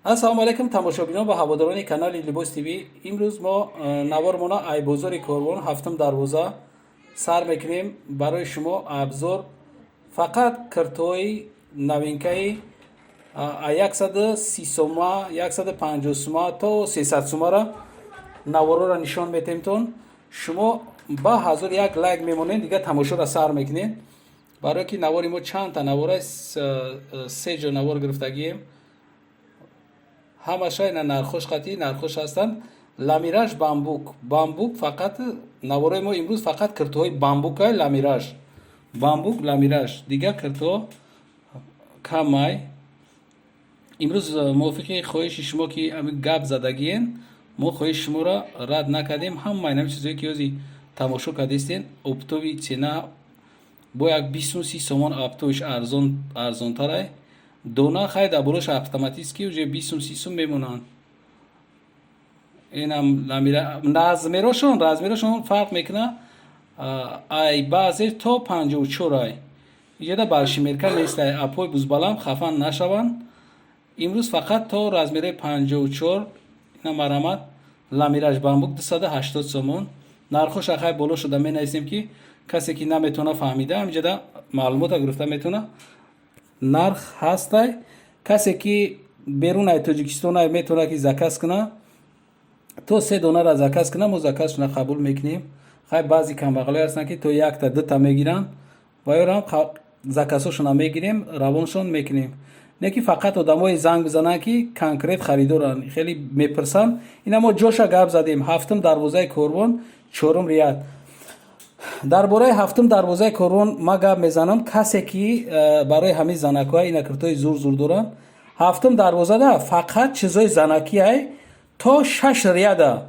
Ассалому алайкум, тамошобинон ва ҳаводорони канали Либос ТВ. Имрӯз мо навормона ай бозори Корвон, ҳафтум дарвоза сар мекунем. Барои шумо обзор фақат киртҳои новинкаи 130 сома, 150 сома то 300 сомара наворора нишон метемтон. Шумо ба 1001 лайк мемонед, дига тамошоро сар мекунед, барое ки навори мо чандта навора, се ҷо навор гирифтагием, ҳамаша ина нархош қатъи нархош ҳастанд. Ламираж, бамбук, бамбук. Фақат наворои мо имрӯз фақат киртҳои бамбукай, ламираж, бамбук, ламираж, дигар киртҳо камай. Имрӯз мувофиқи хоҳиши шумо, ки гап задагиен, мо хоҳиши шуморо рад накардем. Ҳама инами чизое ки ҳози тамошо кардистен, оптовый цена бо як 20, 30 сомон оптовиш арзон, арзонтарай. Дона хай дар болош автоматически уже 20 сум, 30 сум мемонанд. Инам размерошон фарқ мекунад, ай баъзе то 54 ай. Иҷода баршимерка нестай, апои бузбаланд хафан нашаванд. Имрӯз фақат то размерои 54. Ина марамат, ламираж, бамбук 280 сомон. Нархоша хай боло шуда менависем, ки касе ки наметавона фаҳмида, ҳамиҷода маълумота гирифта метавона. Нарх ҳастай. Касе ки берун ай Тоҷикистон ай, метавонад ки заказ куна, то се донара заказ куна, мо заказшона қабул мекунем. Хай, баъзе камбағалое ҳастанд, ки то якта, дута мегиранд ва ёрам заказҳошона мегирем, равоншон мекунем. Не ки фақат одамое занг бизананд, ки конкрет харидоранд, хеле мепурсанд. Ина мо ҷоша гап задем: ҳафтум дарвозаи Корвон, чорум ряд. Дар бораи ҳафтум дарвозаи Корвон ма гап мезанам. Касе ки барои ҳамин занакҳоя ина киртҳои зур зур доранд, ҳафтум дарвозада фақат чизои занакӣ ай то шаш ряда.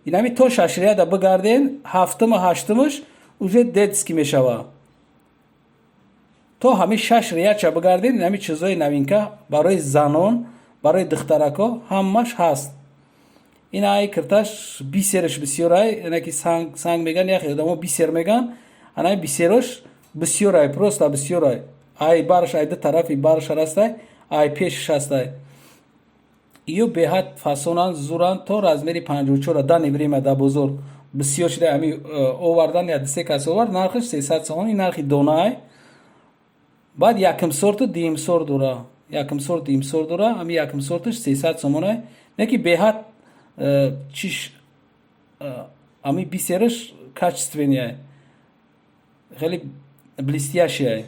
Инами то шаш ряда бигарден, ҳафтуму ҳаштумаш уже детский мешава. То ҳамин шаш рядча бигарден, инами чизои новинка барои занон, барои духтаракҳо ҳамаш ҳаст. Ин ай кирташ бисераш бисёр ай, ина ки санг, санг меган, яхе одамо бисер меган. Анай бисерош бисёр ай, просто бисёр ай. Ай бараш, ай ду тарафи бараш ҳастай, ай пешаш ҳастай. Ию беҳад фасонанд, зуранд, то размери 54. Данный время дар бозор бисёр шуда, ами овардан, я се кас овард, нархаш 300 сомон. Ин нархи донаай. Баъд якм сорту дуюм сорт дора, якм сорт, дуюм сорт дора. Ами якм сорташ 300 сомонай, не ки беҳад чиш, ами бисераш качественный, хеле блестящий.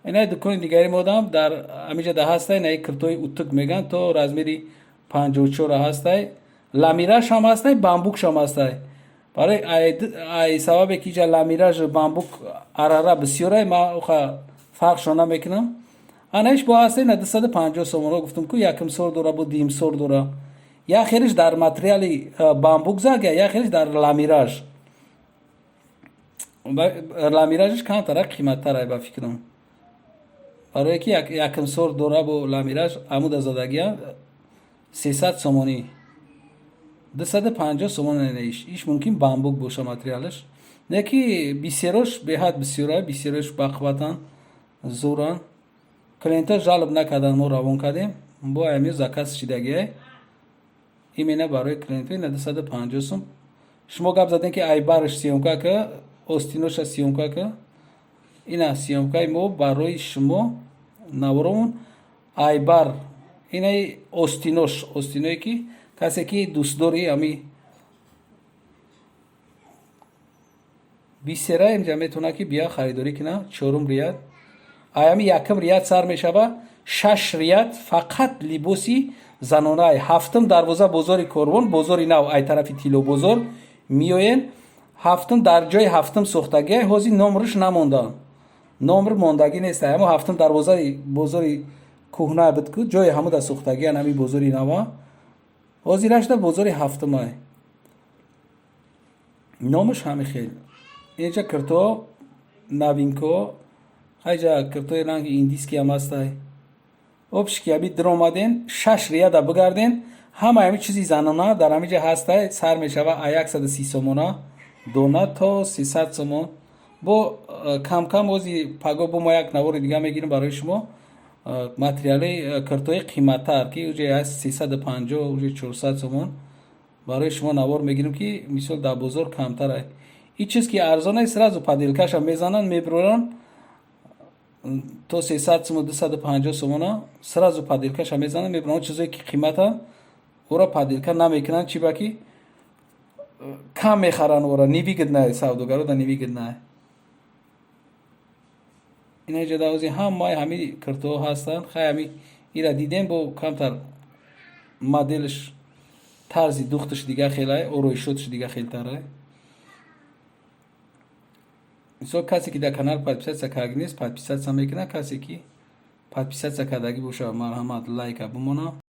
Инай дукони дигари модам дар амиҷа да ҳастай. Наи киртои утук меган, то размери 54 ҳастай, ламираш ҳам ҳастай, бамбукшам ҳастай. Барои ай сабабе ки иҷа ламираж, бамбук арара бисёрай, ма уха фарқшон намекунам. Анаиш бо ҳастай на 250 сомонро гуфтум ку, якм сор дора, бо дуюм сор дора. Як хелиш дар материали бамбук зага, як хелиш дар ламираж. Ламиражш камтара қиматтарай ба фикрам, барое ки якм сор дора бо ламираж амуда задагия 300 сомонӣ, 250 сомон. Иш иш мумкин бамбук боша материалаш, не ки бисерош беҳад бисёра, бисерош бақувватан, зуран. Клиентҳо жалоба накардан, мо равон кардем, бо ами заказ шидагиай именно барои клиентҳо. Ина 250 сум. Шумо гап задем, ки ай барш съёмка ка, остиноша съёмка ка. Ина съёмкаи мо барои шумо, наворомон айбар. Инаи остинош, остиное ки касе ки дӯстдори ами бисера, инҷа метавонад ки бия харидорӣ кунад. Чорум ряд, аями якм ряд сар мешава, шаш ряд фақат либоси занонаай. Ҳафтум дарвоза, бозори Корвон, бозори нав, ай тарафи Тиллобозор меоен, ҳафтум, дар ҷои ҳафтум сохтагиай. Ҳозир номрш намонда, номр мондагӣ нест. Ҳамо ҳафтум дарвозаи бозори кӯҳна буд ку, ҷои ҳамуда сохтагиан ҳами бозори нава. Ҳозирашда бозори ҳафтумай, номаш ҳами хел. Инҷа кирто новинко, хайҷа киртои ранги индийский ҳам ҳастай. Общий ки аби диромаден, шаш ряда бигарден, ҳама ҳами чизи занона дар ҳамиҷа ҳастай. Сар мешава а 130 сомона дона то 300 сомон. Бо камкам ози паго бо мо як навори дига мегирем барои шумо. Материали киртои қиматтар, ки уже аз 350, уже 400 сомон, барои шумо навор мегирем, ки мисол дар бозор камтар. И чиз ки арзон, сразу поделкаша мезананд, мебуранд то 300 сомон, 250 сомона сразу поделкаша мезананд, мебуранд. Чизое ки қимата, ӯро поделка намекунанд. Чи ба ки кам мехаранд, ора невыгодно, савдогаро да невыгодно. Инаҷа давози ҳамаи ҳами киртоҳо ҳастанд. Хай, ҳами ира дидем, бо камтар моделш, тарзи духташ дига хелай, ороишоташ дига хелтарай. Мисол, касе ки дар канал подписаться кардаги нест, подписаться мекунад. Касе ки подписаться кардагӣ боша, марҳамат, лайка бимона.